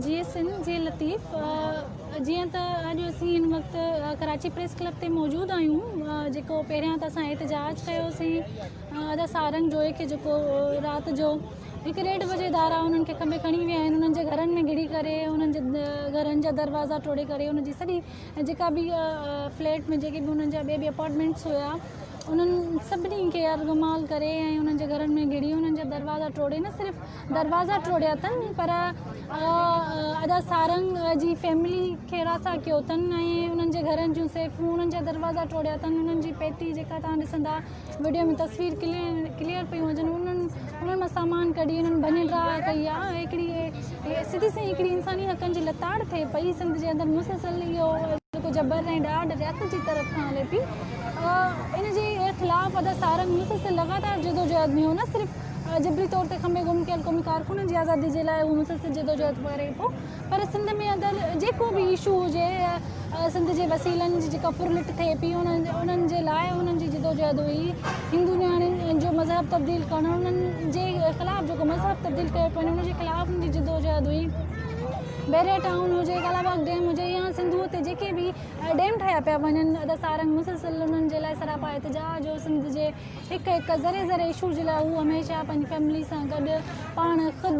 جيئي سنڌ جيئي لطيف جيئن ته اڄ اسين هن وقت ڪراچي پريس ڪلب تي موجود آهيون جيڪو پهريان ته اسان احتجاج ڪيوسين ادا سارنگ جوئي کي جيڪو رات جو هڪ ڏيڍ بجي ڌارا انهن کي کنڀي کڻي ويا آهن انهن جي گهرن ۾ گهڙي ڪري انهن جي گهرن جا دروازا ٽوڙي ڪري انهن جي سڄي جيڪا به فليٽ ۾ جيڪي به انهن جا ٻيا به اپارٽمينٽس هيا انهن سڀني کي يرغمال ڪري ۽ انهن جي گهرن ۾ گهڙي انهن جا دروازا ٽوڙي نه صرف دروازا ٽوڙيا اٿن پر ادا سارنگ جي فيملي کي هراسان ڪيو اٿن ۽ انهن جي گهرن جون سيفون انهن جا دروازا ٽوڙيا اٿن انهن جي پيتي جيڪا توهان ڏسندا وڊيو ۾ تصوير ڪليئر پيون اچن انهن انهن مان سامان ڪڍي انهن ڀڃ ڊاهه ڪئي آهي هڪڙي سڌي سئي هڪڙي انساني حقن جي لتاڙ ٿئي پئي سنڌ جي اندر مسلسل اهو جيڪو جبر ۽ ڏاڍ رياست جي طرف کان هلي پئي ان جي خلاف ادا سارنگ مسلسل لڳاتار جدوجهد ۾ هو نه صرف جبري طور تي کنڀي گم ڪيل قومي ڪارڪنن جي آزادي جي لاء هو مسلسل جدوجهد ڪري پيو پر سنڌ ۾ اندر جيڪو به اشو هجي سنڌ جي وسيلن جي جيڪا ڦرلٽ ٿئي پئي انهن جي لاء انهن جي جدوجهد هئي هندو نياڻين جو مذهب تبديل ڪرڻ انهن جي خلاف جيڪو مذهب تبديل ڪيو پيو وڃي ان جي خلاف ان جي جدوجهد هئي بحريا ٽائون هجي ڪالاباغ ڊيم هجي يا سنڌوء تي جيڪي به ڊيم ٺاهيا پيا وڃن ادا سارنگ مسلسل انهن جي لاء سراپا احتجاج هو سنڌ جي هڪ هڪ ذري ذري اشو جي لاء هو هميشه پنهنجي فيملي سان گڏ پاڻ خود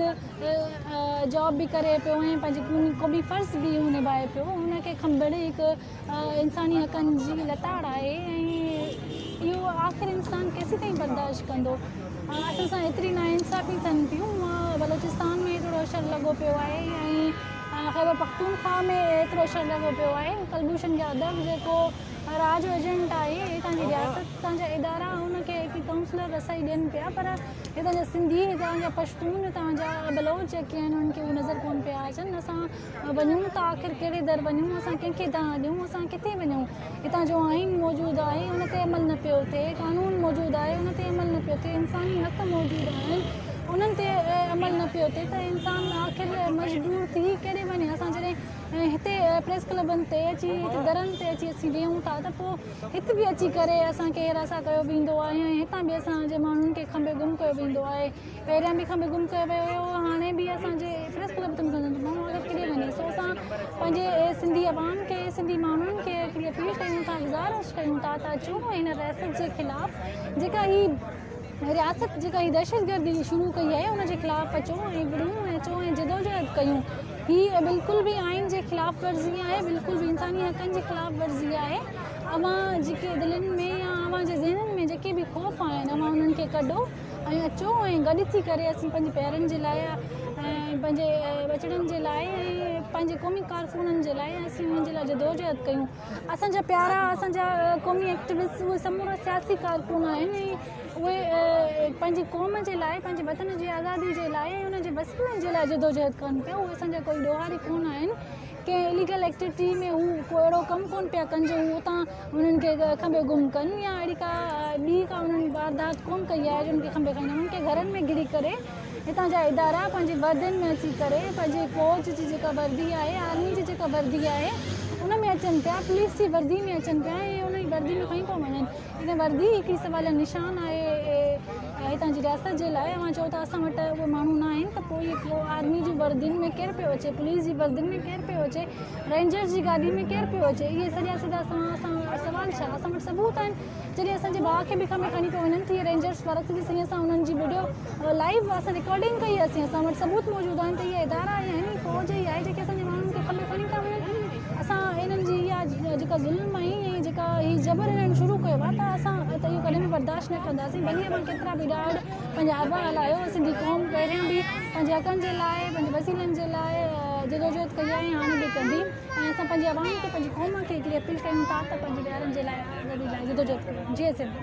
جاب به ڪري پيو ۽ پنهنجي قومي فرض به هو نڀائي پيو هن کي کنڀڻ هڪ انساني حقن جي لتاڙ آهي ۽ اهو آخر انسان ڪيسيتائين برداشت ڪندو اسان سان ايتري ناانصافي ٿين پيون بلوچستان ۾ ايترو حشر لڳو پيو آهي ۽ خيبر پختونخوا ۾ ايترو حشر لڳو پيو آهي ڪلڀوشن يادو جيڪو را جو ايجنٽ آهي هتان جي رياست هتان جا ادارا ان کي هڪ ڪائونسلر رسائي ڏين پيا پر هتان جا سنڌي هتان جا پشتون هتان جا بلوچ جيڪي آهن انهن کي اهي نظر ڪون پيا اچن اسان وڃون ته آخر ڪهڙي در وڃون اسان ڪنهن کي دانهن ڏيون اسان ڪٿي وڃون هتان جو آئين موجود آهي ان تي عمل نه پيو ٿئي قانون موجود آهي ان تي عمل نه پيو ٿئي انساني حق موجود آهن انهن تي عمل نه پيو ٿئي ته انسان آخر مجبور ٿي ڪهڙي وڃي اسان جڏهن ۽ هتي پريس ڪلبن تي اچي هتي درن تي اچي اسين ويهون ٿا ته پوء هت به اچي ڪري اسان کي هراسان ڪيو ويندو آهي ۽ هتان به اسان جي ماڻهن کي کنڀي گم ڪيو ويندو آهي پهريان به کنڀي گم ڪيو ويو هيو هاڻي به اسان جي پريس ڪلب تي ماڻهو اگر ڪيڏي وڃي سو اسان پنهنجي سنڌي عوام کي سنڌي ماڻهن کي هڪڙي اپيل ڪيون ٿا گذارش ڪيون ٿا ته اچو هن رياست جي خلاف جيڪا هي رياست جيڪا هي دهشتگردي شروع ڪئي آهي ان جي خلاف اچو ۽ وڙهون ۽ اچو ۽ جدوجهد ڪيون هي بلڪل به آئين جي خلاف ورزي آهي بلڪل به انساني حقن جي خلاف ورزي آهي اوهان جيڪي دلين ۾ يا اوهان جي ذهنن ۾ جيڪي به خوف آهن اوهان انهن کي ڪڍو ۽ اچو ۽ گڏ ٿي ڪري اسين پنهنجي پيارن جي لاء ۽ پنهنجي ٻچڙن جي لاء ۽ پنهنجي قومي ڪارڪنن جي لاء اسين انهن جي لاء جدوجهد ڪيون اسان جا پيارا اسان جا قومي ايڪٽيوسٽ اهي سمورا سياسي ڪارڪن آهن ۽ اهي پنهنجي قوم جي لاء پنهنجي وطن جي آزادي جي لاء ۽ ان جي وسيلن جي لاء جدوجهد ڪن پيا اهي اسان جا ڪوئي ڏوهاري ڪونه آهن ڪنهن اليگل ايڪٽيوٽي ۾ هو ڪو اهڙو ڪم ڪونه پيا ڪن جو هو اتان انهن کي کنڀي گم ڪن يا اهڙي ڪا ٻي ڪا انهن واردات ڪونه ڪئي آهي جو انهن کي کنڀي کڻي انهن کي گهرن ۾ گهڙي ڪري هتان جا ادارا پنهنجي وردين ۾ اچي ڪري پنهنجي فوج جي جيڪا وردي آهي آرمي جي جيڪا وردي آهي ان ۾ اچن پيا پوليس جي وردي ۾ اچن پيا ۽ ان جي وردي ۾ کڻي پيا وڃن ان وردي هڪڙي سواليه نشان آهي هتان جي رياست جي لاء اوهان چئو ٿا اسان وٽ اهي ماڻهو نه آهن ته پوء اهي آرمي جي وردين ۾ ڪير پيو اچي پوليس جي وردين ۾ ڪير پيو اچي رينجرز جي گاڏي ۾ ڪير پيو اچي اهي سڄا سڌا سوال ڇا اسان وٽ ثبوت آهن جڏهن اسان جي ڀاء کي به کنڀي کڻي پيا وڃن ته اهي رينجرز وارا سڌي سنئين اسان انهن جي وڊيو لائيو اسان رڪارڊنگ ڪئي اسين اسان وٽ ثبوت موجود آهن ته اهي ادارا يا هن فوج ئي آهي جيڪي اسان جي ماڻهن کي کنڀي کڻي ٿا وڃن اسان انهن جي اها جيڪا ظلم آهي ۽ جيڪا هي جبر انهن شروع ڪيو آهي ته اسان ته اهو ڪڏهن به برداشت نه ڪنداسين ڀلي اوهان ڪيترا به ڏاڍ پنهنجا اربا هلايو سنڌي قوم پهريان به پنهنجي حقن جي لاء پنهنجي وسيلن جي لاء جدوجهد ڪئي آهي ۽ هاڻي به ڪندي ۽ اسان پنهنجي عوام کي پنهنجي قوم کي هڪڙي اپيل ڪيون ٿا ته پنهنجي ٻارن جي لاء آزادي لاء جدوجهد ڪيو. جيئي سنڌ.